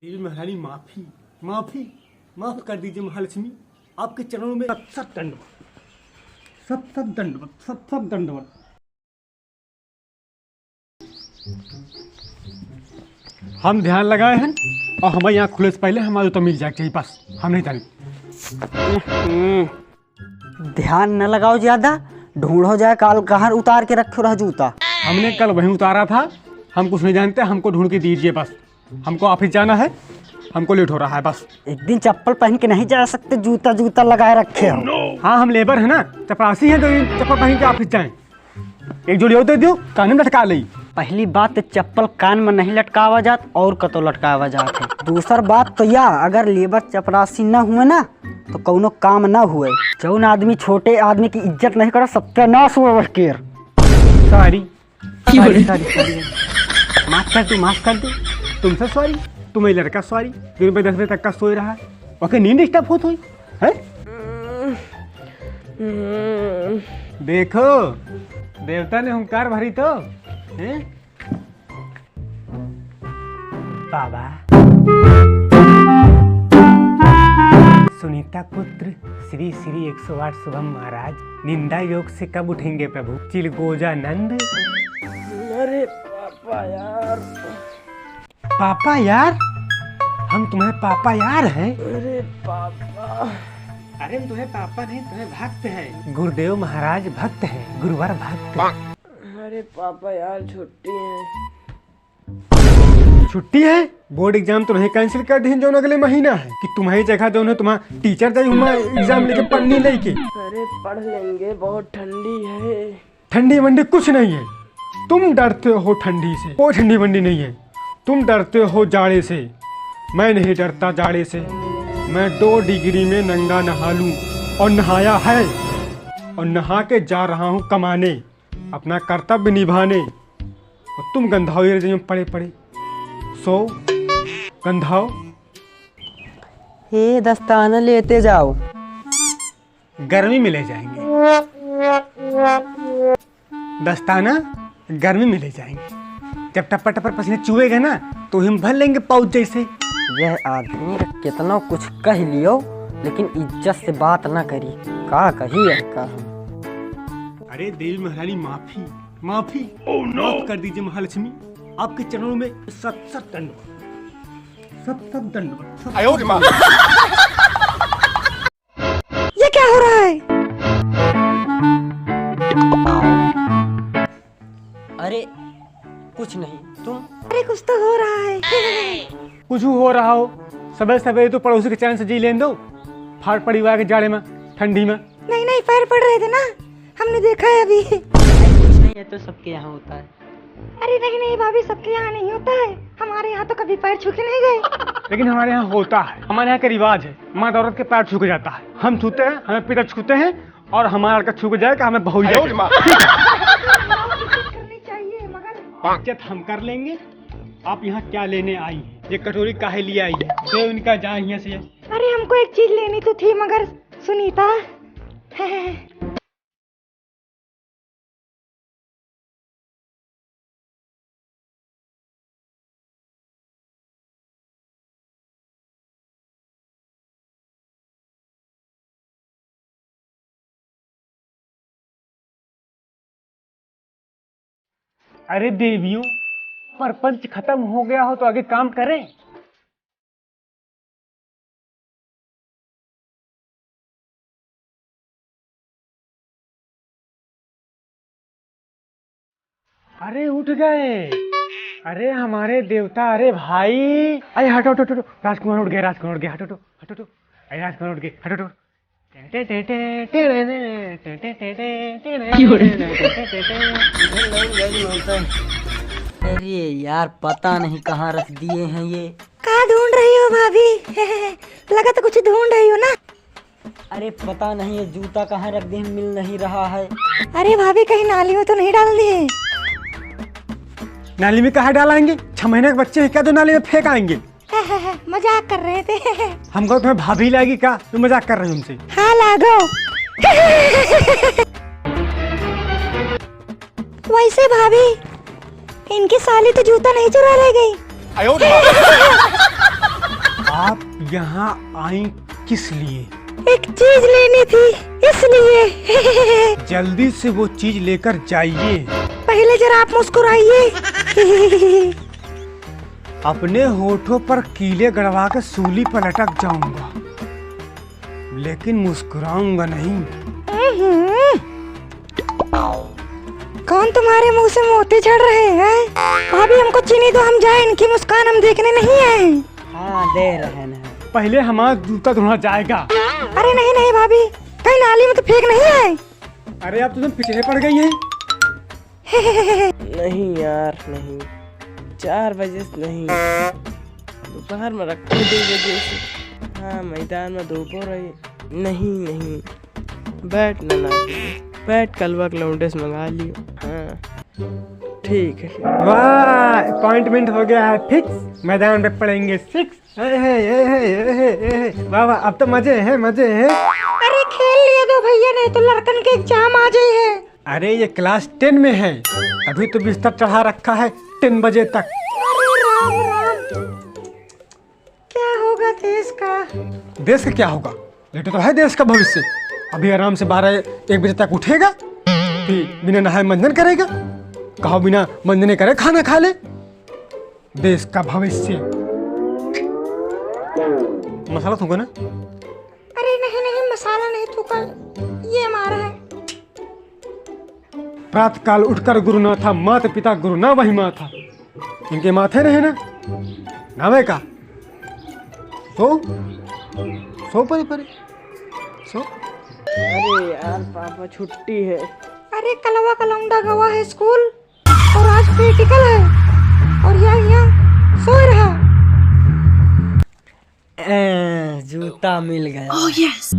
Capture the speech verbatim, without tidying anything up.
देवी महारानी, माफी, माफी, माफ कर दीजिए महालक्ष्मी, आपके चरणों में शत शत दंडवत, शत शत दंडवत, शत शत दंडवत। हम ध्यान लगाए हैं और हमारे यहाँ खुले से पहले हमारे तो मिल जाए चाहिए, बस हम नहीं जाने। ध्यान न लगाओ ज्यादा, ढूंढो जाए काल कहाँ उतार के रखे रह जूता। हमने कल वहीं उतारा था, हम कुछ नहीं जानते, हमको ढूंढ के दीजिए बस। हमको ऑफिस जाना है, हमको लेट हो रहा है बस। एक दिन चप्पल पहन के नहीं जा सकते, जूता जूता लगाए रखे हो। हाँ, हम लेबर है ना, चपरासी हैं, तो ये चप्पल पहन के ऑफिस जाएं। एक जोड़ी और दे दियो, कान में लटका ले। पहली बात तो चप्पल कान में नहीं लटकावा जात और कतो लटकावा जात है। दूसर बात तो या, अगर लेबर चपरासी न हुए ना तो कौनो काम न हुए। जौन आदमी छोटे आदमी की इज्जत नहीं करा, सत्यानाश हुआ वह केर। सॉरी, सॉरी, सॉरी, सॉरी। माफ कर दो, माफ कर दो। तुमसे सॉरी? तुम्हें लड़का सॉरी, दिन पे दस बजे तक का सोए रहा है, ओके नींद डिस्टर्ब होत हुई है। देखो, देवता ने हुंकार भरी तो, हैं? बाबा, सुनीता पुत्र श्री श्री एक सौ आठ शुभम महाराज निंदा योग से कब उठेंगे प्रभु? चिलगोजा नंद। अरे पापा यार। पापा यार? हम तुम्हें पापा यार हैं? अरे पापा। अरे हम तुम्हें पापा नहीं, तुम्हें भक्त हैं। गुरुदेव महाराज भक्त हैं, गुरुवर भक्त। अरे पापा यार, छुट्टी है। छुट्टी है? बोर्ड एग्जाम तो नहीं कैंसिल कर दिहिन जौन अगले महीना है कि तुम्हारी जगह जौन है तुम्हारा टीचर जाई हुआ एग्जाम लेके पढ़ने लेके। अरे पढ़ लेंगे, बहुत ठंडी है। ठंडी वंडी कुछ नहीं है, तुम डरते हो ठंडी से। कोई ठंडी वंडी नहीं है, तुम डरते हो जाड़े से। मैं नहीं डरता जाड़े से, मैं दो डिग्री में नंगा नहा लूं और नहाया है और नहा के जा रहा हूं कमाने, अपना कर्तव्य निभाने। और तुम गंधाओ ये रजाई में पड़े पड़े सो गंधाओ। हे दस्ताना लेते जाओ, गर्मी में ले जाएंगे। दस्ताना गर्मी में ले जाएंगे। जब टप्पर टप्पर पसीने चुएगा ना, तो हम भर लेंगे पाउच जैसे। यह आदमी का कितना कुछ कह लियो, लेकिन इज्जत से बात ना करी। का कही इसका हम? अरे देवी महारानी, माफी, माफी। माफ कर दीजिए महालक्ष्मी, आपके चरणों में शत शत दंडवत, शत शत दंडवत, शत शत दंडवत। ये क्या हो रहा है? अरे, कुछ नहीं, तुम? अरे, कुछ तो हो रहा है। कुछ हो रहा हो, सबेरे सबेरे तो पड़ोसी के चैन से जी लेन दो, फाड़ पड़ी हुआ के जाड़े में, ठंडी में। नहीं, नहीं, पैर पड़ रहे थे ना, हमने देखा है अभी। कुछ नहीं, ये तो सबके यहाँ होता है। अरे नहीं, नहीं भाभी, सबके यहाँ नहीं होता है, हमारे यहाँ तो कभी पैर छू के नहीं गए। लेकिन हमारे यहाँ होता है, हमारे यहाँ का रिवाज है, मर्द औरत के पैर छू के जाता है। हम छूते हैं, हमें पिता छूते हैं, और हमारा लड़का छू के जाएगा, हमें बहू जाएगा। करनी चाहिए, मगर इज्जत हम कर लेंगे। आप यहाँ क्या लेने आई हैं? ये कटोरी काहे लिए आई है? दे इनका, जाए यहाँ से। अरे, हमको एक चीज लेनी तो थी, मगर सुनीता। अरे देवियों, परपंच खत्म हो गया हो तो आगे काम करें। अरे उठ गए, अरे हमारे देवता, अरे भाई, अरे हटो, हटो, हटो, राजकुमार उठ गए, राजकुमार उठ गए, हटो, हटो, हटो, हटो, अरे राजकुमार उठ गए, हटो, हटो। अरे यार, पता नहीं कहाँ रख दिए हैं ये। का ढूंढ रही हो भाभी? लगा तो कुछ ढूंढ रही हो ना। अरे पता नहीं ये जूता कहाँ रख दिए, मिल नहीं रहा है। अरे भाभी, कहीं नाली में तो नहीं डाल दिए? नाली में कहाँ डालेंगे? छह महीने के बच्चे हैं क्या जो नाली में फेंक आएंगे? मजाक कर रहे थे। हमको तुम्हें भाभी लागी का? तुम मजाक कर रहे हो हमसे? हाँ, लागो। वैसे भाभी, इनकी साली तो जूता नहीं चुरा ले गई। आयो रे माँ। यहाँ आई किस लिए? एक चीज लेनी थी, इसलिए। जल्दी से वो चीज लेकर जाइए। पहले जरा आप मुस्कुराइए। अपने होठों पर कीले गड़वा के सूली पर लटक जाऊंगा, लेकिन मुस्कुराऊंगा नहीं। हम्म। कौन तुम्हारे मुंह से मोती झड़ रहे हैं? भाभी, हमको चीनी दो, हम जाए, इनकी मुस्कान हम देखने नहीं आए। हाँ, दे रहे हैं। पहले हमारा जूता धोना जाएगा। अरे नहीं, नहीं भाभी, कहीं नाली में तो फेंक नहीं आए। अरे, आप तो तुम पीछे पड़ गई हैं। नहीं यार, नहीं, चार बजे से नहीं, दोपहर में रखा दो बजे से। हाँ, मैदान में धूपो रही। नहीं, नहीं, बैट ना लागी, बैट कलवा के लौंडे से मंगा लियो। हाँ, ठीक है। वाह, अपॉइंटमेंट हो गया है फिक्स, मैदान पे पड़ेंगे सिक्स। ए, हे, ए, हे, ए, हे, ए, हे। वाह, वाह, अब तो मजे हैं, मजे हैं। अरे, खेल लिए दो भैया, नहीं तो लड़कन के एग्जाम आ जाए है। अरे, ये क्लास टेन में है, अभी तो बिस्तर चढ़ा रखा है टेन बजे तक। अरे राम, राम, क्या होगा देश का? देश का क्या होगा? लेटे तो है देश का भविष्य। अभी आराम से बारह एक बजे तक उठेगा, फिर बिना नहाए मंजन करेगा। कहो बिना मंजने करे खाना खा ले। देश का भविष्य। मसाला थूका ना? अरे नहीं, नहीं, मसाला नहीं थूका, ये मारा है। प्रातःकाल उठकर गुरु ना था, माता पिता गुरु ना वही माँ था। इनके माथे नहीं ना, नावे का। सो, सो परे परे, सो। अरे यार पापा, छुट्टी है। अरे कलवा का लौंडा गवा है स्कूल, और आज प्रैक्टिकल है, और यहाँ, यहाँ सो रहा। ए, जूता मिल गया। Oh, yes.